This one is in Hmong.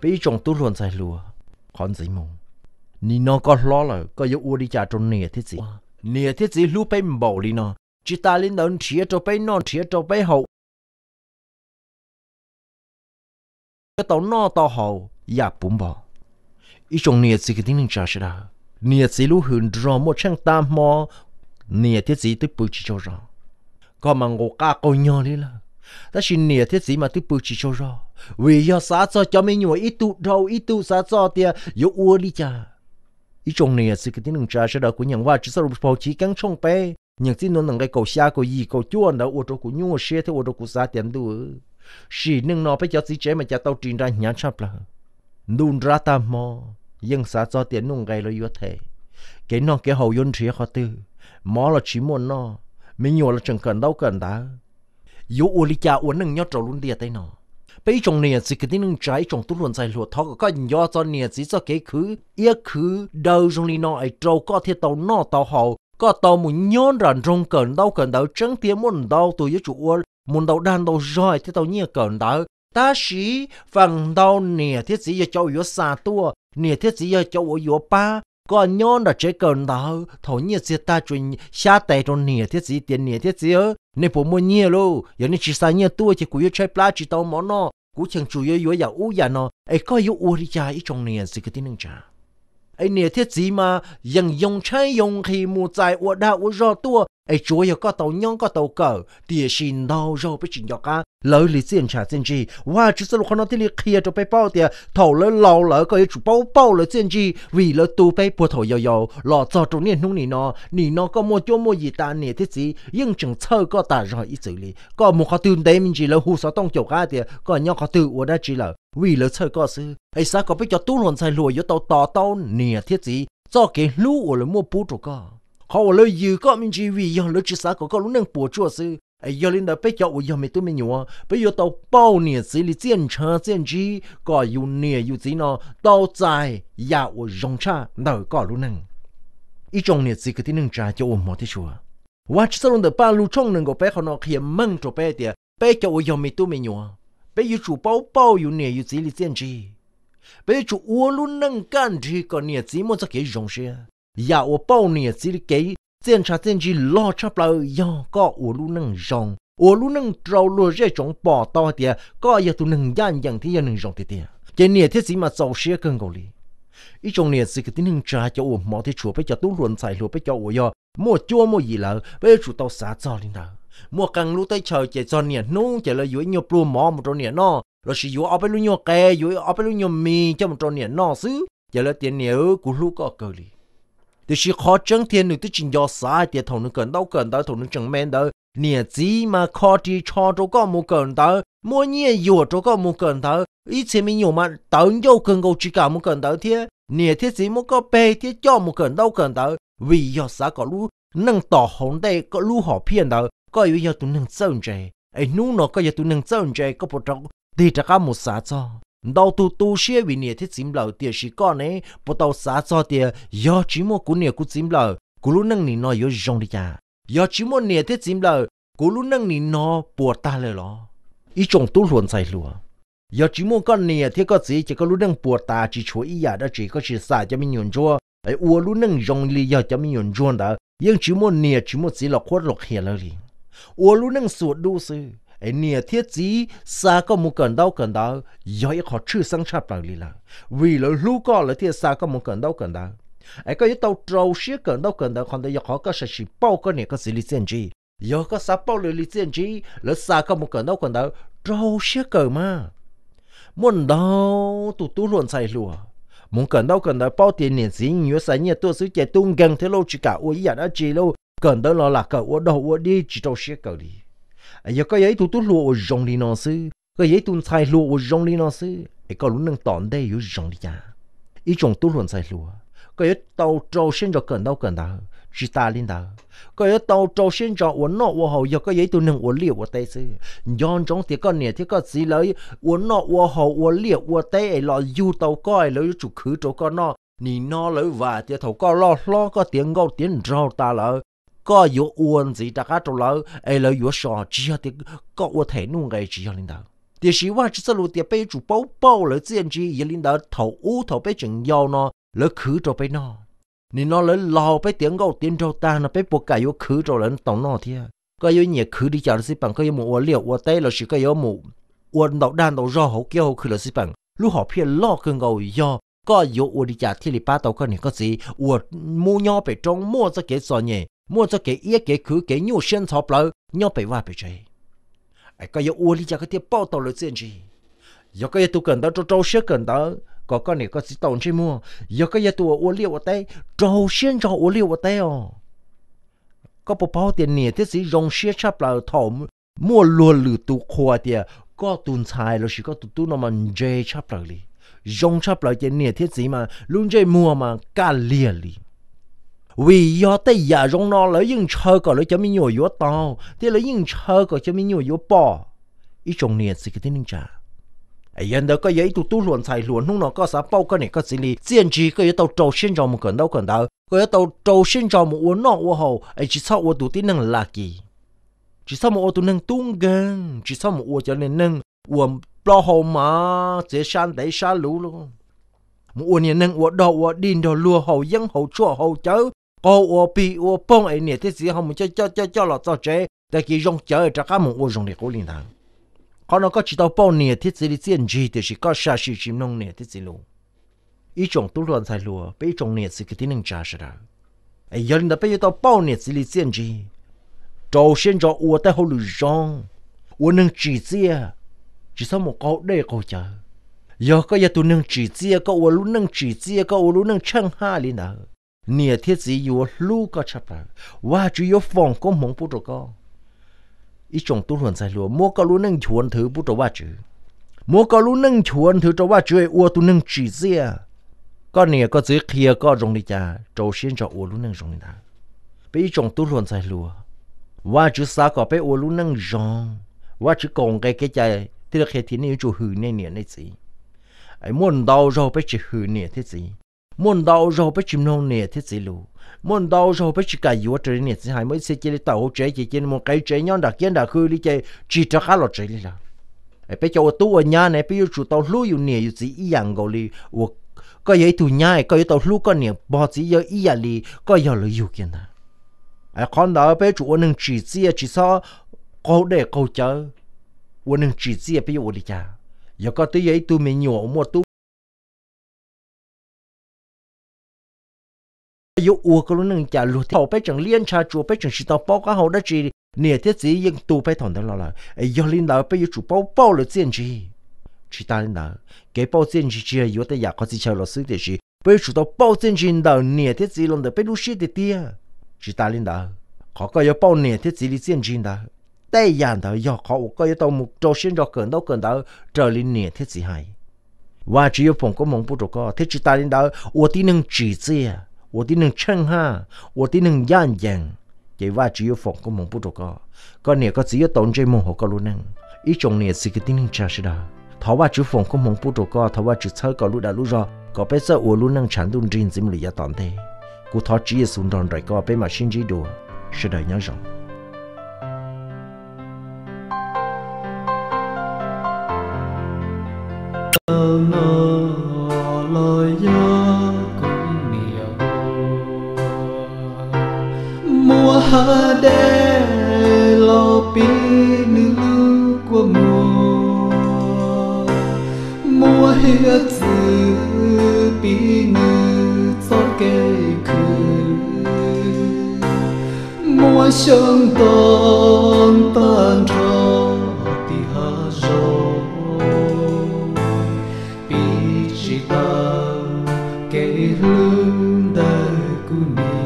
Peb ib tsoom tub hluas ntxhais hluas, qhov ntxiv mus, nim no koj hlob lawm koj yuav ua li cas rau niam thiab txiv? Niam thiab txiv hlub peb npaum li no, tsis tas li ntawd nrhiav rau peb noj nrhiav rau peb haus, tau noj tau haus yam puv npo. Ib tsoom niam txiv kwv tij neej tsa sawv daws, niam txiv lub hws nrog muaj tsheej tag hmo, niam thiab txiv twb pw tsis tsaug zog. Koj mas nqus qaj qaug nyog li lawm, tab sis niam thiab txiv mas twb pw tsis tsaug zog vim yog xav txog cov me nyuam ib tug dhau ib tug xav txog tias yuav ua li cas. Ib tsoom niam txiv kwv tij neej tsa sawv daws, kuv nyeem Vajtswv txoj lus Phau Chiv Keeb tshooj peb nyeem txij ntua ntawm nqe kaum xya kaum yim kaum cuaj ntawd ua rau kuv nyuaj siab thiab ua rau kuv xav tias ntuj, sim neej no peb cov txiv tsev mas cas tau ris nra hnyav tshaj plaws. Ntuj nrab tag hmo, yeej xav txog tias nuj nqes lawv yuav them, kev noj kev haus yuav nrhiav qhov twg, mov los tsis muaj noj, me nyuam los tseem kawm ntaub kawm ntawv, yuav ua li cas ua neej nyob rau lub ntiaj teb no. Peb ib tsoom niam txiv kwv tij neej tsa, ib tsoom tub hluas ntxhais hluas, thov kom koj nco txog niam txiv txoj kev khwv iab khwv daw zoo li no es rau koj thiaj tau noj tau haus, koj tau mus nyob nram nroog kawm ntaub kawm ntawv. Tseeb tiag muaj ntau tus yuav tsum ua mus ntau dag ntau zog thiaj tau nyiaj kawm ntawv, tab sis feem ntau niam thiab txiv yog cov uas yuav xa tuaj, niam thiab txiv yog cov uas yuav pab koj nyob nram tsev kawm ntawv. Thaum nyiaj txiag tag tsuas xyab tes rau niam thiab txiv tias niam thiab txiv, nej puas muaj nyiaj lauj? Yog nej tsis xa nyiaj tuaj ces kuv yuav tshaib plab tsis tau mov noj, kuv cheem tsum yuav yuav yam ub yam no, es koj yuav ua li cas ib tsoom niam txiv kwv tij neej tsa? Es niam thiab txiv mas yeej yoo tshaib yoo nqhis mus txais ua dag ua zog tuaj, es tsuav yog koj tau nyob koj tau kawm, tiam sis ntau zaug peb tsis nco qab lawv li txiaj ntsha txiaj ntsig. Vajtswv txoj lus qhov no thiaj li qhia rau peb paub tias thaum lawv laus lawm koj yuav tsum paub pauj lawv txiaj ntsig, vim lawv tu peb puag thaum yau yau los txog rau niaj hnub nim no. Nim no koj muaj cuab muaj yim tas, niam thiab txiv yeej tseem txhawj koj tas zog ib txwm li. Koj mus qhov twg ntev me ntsis lawv hu xov tooj caum qab tias koj nyob qhov twg ua dab tsi lawm, vim lawv txhawj koj xwb. Es xav kom peb cov tub hluas ntxhais hluas yuav tau to taub niam thiab txiv txoj kev hlub uas lawv muab pub rau koj. Qhov uas lawv yws koj me ntsis vim yog lawv tsis xav kom koj lub neej puas tsuaj xwb. Es yog li ntawd peb cov uas yog me tub me nyuam, peb yuav tau pauj niam txiv li txiaj ntsha txiaj ntsig kom yus niam yus txiv no tau txais yam uas zoo tshaj ntawm koj lub neej. Ib tsoom niam txiv kwv tij neej tsa cov uas hmov thiab tshua, Vajtswv txoj lus ntawm Pajlug tshooj nees nkaum peb qhov no qhia meej rau peb tias peb cov uas yog me tub me nyuam, peb yuav tsum paub pauj yus niam yus txiv li txiaj ntsig. Peb yuav tsum ua lub neej kaj nrig kom niam txiv muaj txoj kev zoo siab. Yam uas pauj niam txiv li kev txiaj ntsha txiaj ntsig loj tshaj plaws yog koj ua lub neej zoo, ua lub neej rau luag zej tsoov pom tau hais tias koj yog tus neeg ncaj ncees thiab yog neeg zoo tiag tiag, ces niam thiab txiv mas txaus siab kawg nkaus li. Ib tsoom niam txiv kwv tij neej tsa cov uas hmov thiab tshua, peb cov tub hluas ntxhais hluas, peb cov uas yog muaj cuab muaj yim lawm, peb yuav tsum tau xav txog li ntawd. Muaj qee lub teb chaws ces txog niam hnub ces lawv yuav ib nyuag pluag mov mus rau niam noj, lossis yuav ob peb lub nyuag qe, yuav ob peb lub nyuag mis coj mus rau niam noj xwb, ces lawv tias niam, kuv hlub koj kawg li. Tiam sis qhov tseeb tiag nws twb tsis nco xav hais tias thaum nws kawm ntaub kawm ntawv, thaum nws tseem me ntawd, niam txiv mas kho ris tsho rau koj mus kawm ntawv, muab nyiaj yuam rau koj mus kawm ntawv. Ib txhia me nyuam mas tawv ncauj kawg nkaus tsis kam mus kawm ntawv thiab, niam thiab txiv muab koj peg thiab coj mus kawm ntaub kawm ntawv vim yog xav kom lub neej tom hauv ntej lub hom phiaj ntawd koj yuav yog tus neeg txawj ntse. Es hnub no koj yog tus neeg txawj ntse, koj puas tig rov qab mus xav txog? Ntau tus tu siab vim niam thiab txiv nplawm, tiam sis koj ne, puas tau xav txog tias yog tsis muaj kuv niam kuv txiv nplawm, kuv lub neej nim no yuav zoo li cas? Yog tsis muaj niam thiab txiv nplawm, kuv lub neej nim no puas tag lawm los? Ib tsoom tub hluas ntxhais hluas, yog tsis muaj koj niam thiab koj txiv ces koj lub neej puas tas tsis tshuav ib yam dab tsi. Koj sim xam cov me nyuam ntsuag es ua lub neej zoo li yog cov me nyuam ntsuag ntawd yeej tsis muaj niam tsis muaj txiv los qhuab los qhia lawv li. Ua lub neej xuas dub xwb es niam thiab txiv xa koj mus kawm ntaub kawm ntawv yog ib qho tshwj xeeb tshaj plaws li lawm, vim lawv hlub koj lawv thiaj xa koj mus kawm ntaub kawm ntawv. Es koj yuav tau rau siab kawm ntaub kawm ntawv, qhov ntawd yog qhov koj sam sim pauj koj niam koj txiv li txiaj ntsig. Yog koj xav pauj lawv li txiaj ntsig, lawv xa koj mus kawm ntaub kawm ntawv, rau siab kawm mas. Muaj ntau tus tub hluas ntxhais hluas mus kawm ntaub kawm ntawv paub tias niam txiv yuav xa nyiaj tuaj xwb ces tu nkeeg thiab lauj, tsis kam ua ib yam dab tsi lauj, kawm ntawv los lam kawm ua dog ua dig tsis rau siab kawm li. Yog koj yog ib tug tub hluas uas zoo li no xwb, koj yog ib tug ntxhais hluas uas zoo li no xwb es koj lub neej tom ntej yuav zoo li cas? Ib tsoom tub hluas ntxhais hluas, koj yuav tau rau siab ntso kawm ntaub kawm ntawv. Tsis tas li ntawd, koj yuav tau rau siab ntso ua noj ua haus yog koj yog ib tug neeg ua liaj ua teb xwb. Nco ntsoov tias koj niam thiab koj txiv lawv ua noj ua haus ua liaj ua teb es los yug tau koj es lawv yuav tsum khwv rau koj noj. Nim no lawv vam tias thaum koj loj hlob koj tiav nkauj tiav nraug tas lawm, koj yuav ua ntxiv rov qab rau lawv es lawv yuav so, tsis yog tias koj ua them nuj nqes, tsis yog li ntawd. Tiam sis Vajtswv txoj lus tias peb yuav tsum paub pauj lawv txiaj ntsig. Yog li ntawd thaum ub thaum peb tseem yau no lawv khwv rau peb noj, nim no lawv laus peb tiav nkauj tiav nraug tag no peb puas kam yuav khwv rau lawv tau noj thiab? Koj yuav nyiam khwv li cas los xij peem, koj yuav mus ua liaj ua teb lossis koj yuav mus ua ntau dag ntau zog hauv kiab hauv khw los xij peem, lub hom phiaj loj kawg nkaus yog koj yuav ua li cas thiaj li pab tau koj niam koj txiv uas muaj nyob pem roob muaj txoj kev txom nyem, muaj txoj kev iab kev khwv kev nyuaj siab ntxhov plawv nyob pem vaj pem tsev. Koj yuav ua li cas koj thiaj pauj tau lawv txiaj ntsig? Yog koj yog tus kawm ntawv rau rau siab kawm ntawv kom koj niam koj txiv tau ntsej muag. Yog koj yog tus uas ua liaj ua teb, rau siab ntso ua liaj ua teb os. Koj puas paub tias niam thiab txiv zoo siab tshaj plaws thaum muaj luag lwm tus qhuas tias koj tus ntxhais lossis koj tus tub no mas ntse tshaj plaws li, zoo tshaj plaws ces niam thiab txiv mas lub ntsej muag mas kaj liag li. Vim yog tej yam zoo no lawv yeej ntshaw kom lawv cov me nyuam yuav tau, thiab lawv yeej ntshaw kom cov me nyuam yuav pom. Ib tsoom niam txiv kwv tij neej tsa, yog ntawd koj yog ib tug tub hluas ntxhais hluas hnub no koj xav pauj koj niam koj txiv li txiaj ntsig, koj yuav tau rau siab ntso mus kawm ntaub kawm ntawv, koj yuav tau rau siab ntso mus ua noj ua haus es tsis txhob ua tus tib neeg laj kis, tsis txhob mus ua tus neeg tub nkeeg, tsis txhob mus ua cov niag neeg uas plaub hau mas txiav sab ntev sab luv, mus ua niag neeg ua dog ua dig nrog luag haus yeeb haus tshuaj haus cawv, qaug ua pig ua poog es niam thiab txiv ho mus coj coj coj coj los txog tsev tag kis zoo cawv rov qab mus ua zoo li qub li ntawd. Qhov no koj tsis tau pauj niam thiab txiv li txiaj ntsig tiam sis koj sam sim tsis mloog niam thiab txiv lus. Ib tsoom tub hluas ntxhais hluas, peb ib tsoom niam txiv kwv tij neej tsa sawv daws, yog li ntawd peb yuav tau pauj niam txiv li txiaj ntsig, rau siab ntso ua tej hauj lwm zoo, ua neeg tsim txiaj, tsis txhob mus qaug dej qaug cawv. Yog koj yog tus neeg tsim txiaj, koj ua lub neej tsim txiaj, koj ua lub neej tsheej haj li ntawd, niam thiab txiv yuav hlub koj tshaj plaws, Vajtswv yuav foom koob hmoov pub rau koj. Ib tsoom tub hluas ntxhais hluas, muab koj lub neej nchuav nthwv pub rau Vajtswv. Muab koj lub neej nchuav nthwv rau Vajtswv es ua tus neeg tsim txiaj. Koj niam koj txiv qhia koj zoo li cas rau siab ntso ua lub neej zoo li ntawd. Peb ib tsoom tub hluas ntxhais hluas, Vajtswv xav kom peb ua lub neej zoo. Vajtswv kaum nqe kev cai thiaj li qhia tias nej yuav tsum hwm nej niam nej txiv. Muaj ntau zaug peb tsis hwm niam thiab txiv, muaj ntau zaug peb tsis mloog niam thiab txiv lus, muaj ntau zaug peb tsis kam yuav raws li niam txiv hais, muaj ib txhia cia li tawm hauv tsev ces cia li mus qev tsev nyob nram kiab nram khw li ces tsis rov qab los tsev li lawm. Peb cov ua tub ua nyab ne, peb yuav tsum tau hlub yus niam yus txiv ib yam nkaus li uas koj yog ib tug nyab, koj yuav tau hlub koj niam pog txiv yawg ib yam li koj yog lawv yug kiag ntag. Qhov ntawd peb yuav tsum ua neeg tsim txiaj, tsis txhob qaug dej qaug cawv. Ua neeg tsim txiaj peb yuav ua li cas? Yog koj twb yog ib tug me nyuam uas muaj tub yuav ua koj lub neej cas luag thiaj, thaum peb tseem liab ntsha tsuas peb tseem tsis tau paub qab hau dab tsi, niam thiab txiv yeej tu peb thaum ntawd los lawm. Yog li ntawd peb yuav tsum paub pauj lawv txiaj ntsig. Tsis tas li ntawd, kev pauj txiaj ntsig tsis yog yuav tej yam qhov txhia chaw los xwb tiam sis peb yuav tsum tau pauj txiaj ntsig ntawm niam thiab txiv los ntawm peb lub siab tiag tiag. Tsis tas li ntawd, qhov koj yuav pauj niam thiab txiv li txiaj ntsig ntawd, tej yam ntawd yog qhov uas koj yuav tau mus rau siab ntso kawm ntaub kawm ntawv raws li niam thiab txiv hais. Vajtswv yuav foom koob hmoov pub rau koj thiab tsis tas li ntawd ua tib neeg tsim txiaj, ua tib neeg tsheej haj, ua tib neeg ncaj ncees, ces Vajtswv yuav foom koob hmoov pub rau koj. Koj niam koj txiv yuav tau ntsej muag hauv koj lub neej. Ib tsoom niam txiv kwv tij neej tsa sawv daws, thov Vajtswv foom koob hmoov pub rau koj, thov Vajtswv txhawb koj lub dag lub zog kom peb txawj ua lub neej tshav ntuj nrig ntxiv mus lawm yav tom ntej. Kuv thov Tswv Yexus nrog nraim koj, peb mam sib ntsib dua. Sawv daws nyob zoo. Los yog kuv niam muab hav dej los pib nws lub kua muag, muab hiav txwv pib nws txoj kev khwv, muab xyoob ntoo tag nrho tim hav zoov, pib tsis tau kev hlub ntawm kuv niam.